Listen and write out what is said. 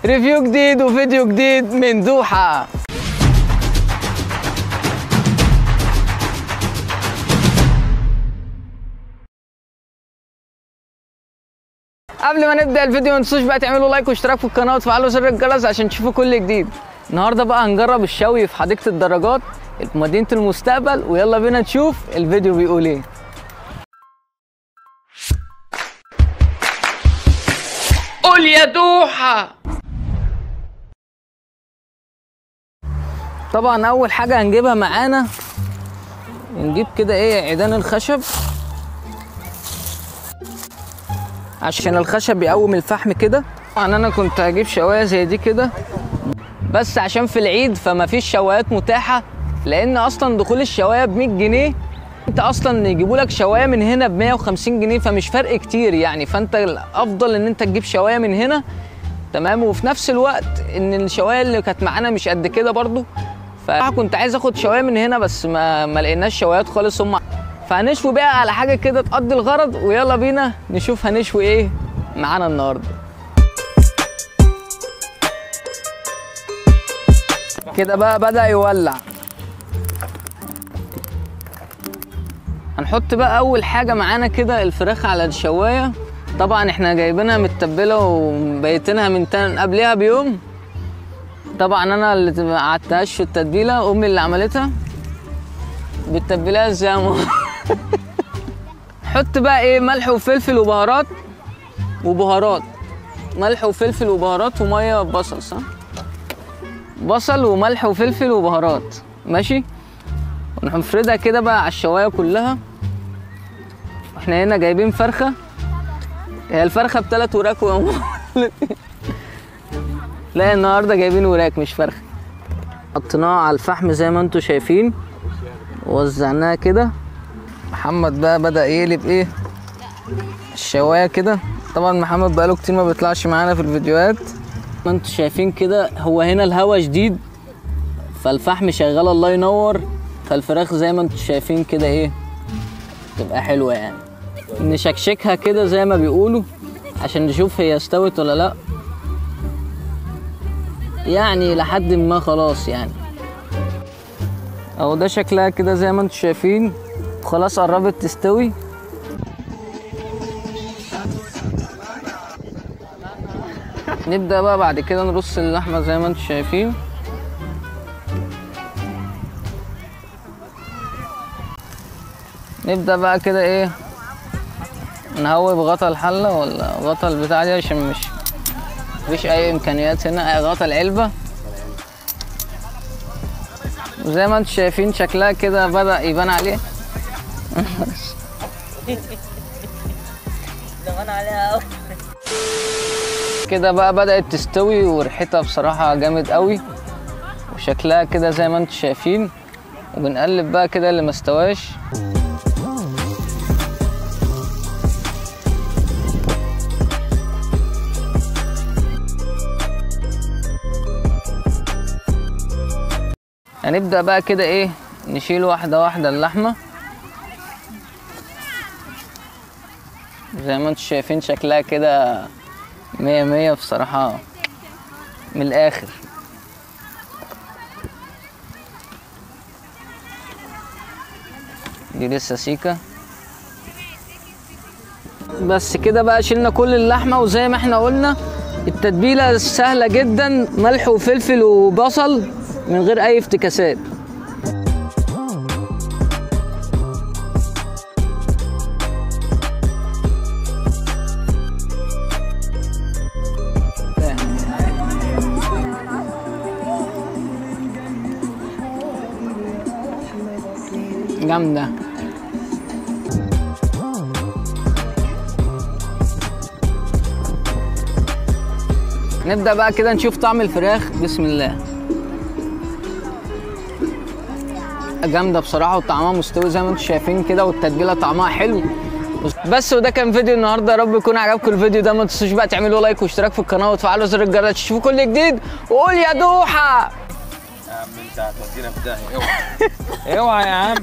review جديد وفيديو جديد من دوحة. قبل ما نبدا الفيديو ما تنسوش بقى تعملوا like واشتراك في القناة وتفعلوا زر الجرس عشان تشوفوا كل جديد. النهارده بقى هنجرب الشوي في حديقة الدراجات في مدينة المستقبل، ويلا بينا نشوف الفيديو بيقول ايه. قول يا دوحة. طبعا اول حاجة هنجيبها معانا نجيب كده ايه عيدان الخشب، عشان الخشب يقوم الفحم كده. طبعا انا كنت هجيب شوايه زي دي كده، بس عشان في العيد فما فيش شوايات متاحة، لان اصلا دخول الشوايه ب 100 جنيه، انت اصلا يجيبوا لك شوايه من هنا ب 150 جنيه، فمش فرق كتير يعني. فانت الافضل ان انت تجيب شوايه من هنا، تمام. وفي نفس الوقت ان الشوايه اللي كانت معانا مش قد كده برضو، فكنت عايز اخد شوايه من هنا بس ما لقيناش شوايات خالص هم. فهنشوي بقى على حاجة كده تقضي الغرض، ويلا بينا نشوف هنشوي ايه معانا النهارده. كده بقى بدأ يولع. هنحط بقى اول حاجة معانا كده الفراخ على الشوايه. طبعا احنا جايبينها متبله ومبيتينها من قبلها بيوم. طبعا انا اللي ما قعدتهاش في التتبيله، امي اللي عملتها. بتتبلها ازاي يا ماما؟ حط بقى ايه ملح وفلفل وبهارات، ملح وفلفل وبهارات ومية بصل، صح؟ بصل وملح وفلفل وبهارات، ماشي. ونفردها كده بقى على الشوايه كلها. احنا هنا جايبين فرخة، هي الفرخه بثلاث وراك يا ماما. لا النهارده جايبين وراك مش فرخة. حطيناها على الفحم زي ما انتم شايفين، وزعناها كده. محمد بقى بدأ يقلب ايه الشوايه كده. طبعا محمد بقاله كتير ما بيطلعش معانا في الفيديوهات. ما انتم شايفين كده هو هنا الهوا شديد، فالفحم شغال الله ينور، فالفراخ زي ما انتم شايفين كده ايه تبقى حلوة يعني. نشكشكها كده زي ما بيقولوا عشان نشوف هي استوت ولا لا، يعني لحد ما خلاص يعني. اهو ده شكلها كده زي ما انتم شايفين، خلاص قربت تستوي. نبدأ بقى بعد كده نرص اللحمة زي ما انتم شايفين. نبدأ بقى كده ايه نهوي بغطا الحلة ولا غطا البتاع دي، عشان مش مفيش اي امكانيات هنا، غطا العلبة. وزي ما انتم شايفين شكلها كده بدأ يبان عليه. ده عليها قوي كده بقى بدأت تستوي، وريحتها بصراحة جامد قوي، وشكلها كده زي ما انتم شايفين. وبنقلب بقى كده اللي ما استواش. هنبدأ بقى كده ايه نشيل واحدة واحدة اللحمة. زي ما انتم شايفين شكلها كده مية مية بصراحة من الآخر. دي لسه سيكة بس كده بقى. شلنا كل اللحمة، وزي ما احنا قلنا التتبيلة سهلة جدا، ملح وفلفل وبصل من غير أي افتكاسات. جامدة. نبدأ بقى كده نشوف طعم الفراخ. بسم الله. جامدة بصراحة، وطعمها مستوي زي ما انتم شايفين كده، والتتبيلة طعمها حلو. بس وده كان فيديو النهارده، يا رب يكون عجبكم الفيديو ده. ما تنسوش بقى تعملوا like واشتراك في القناة وتفعلوا زر الجرس تشوفوا كل جديد. وقول يا دوحة. يا عم انت هتودينا في داهية، اوعى اوعى يا عم.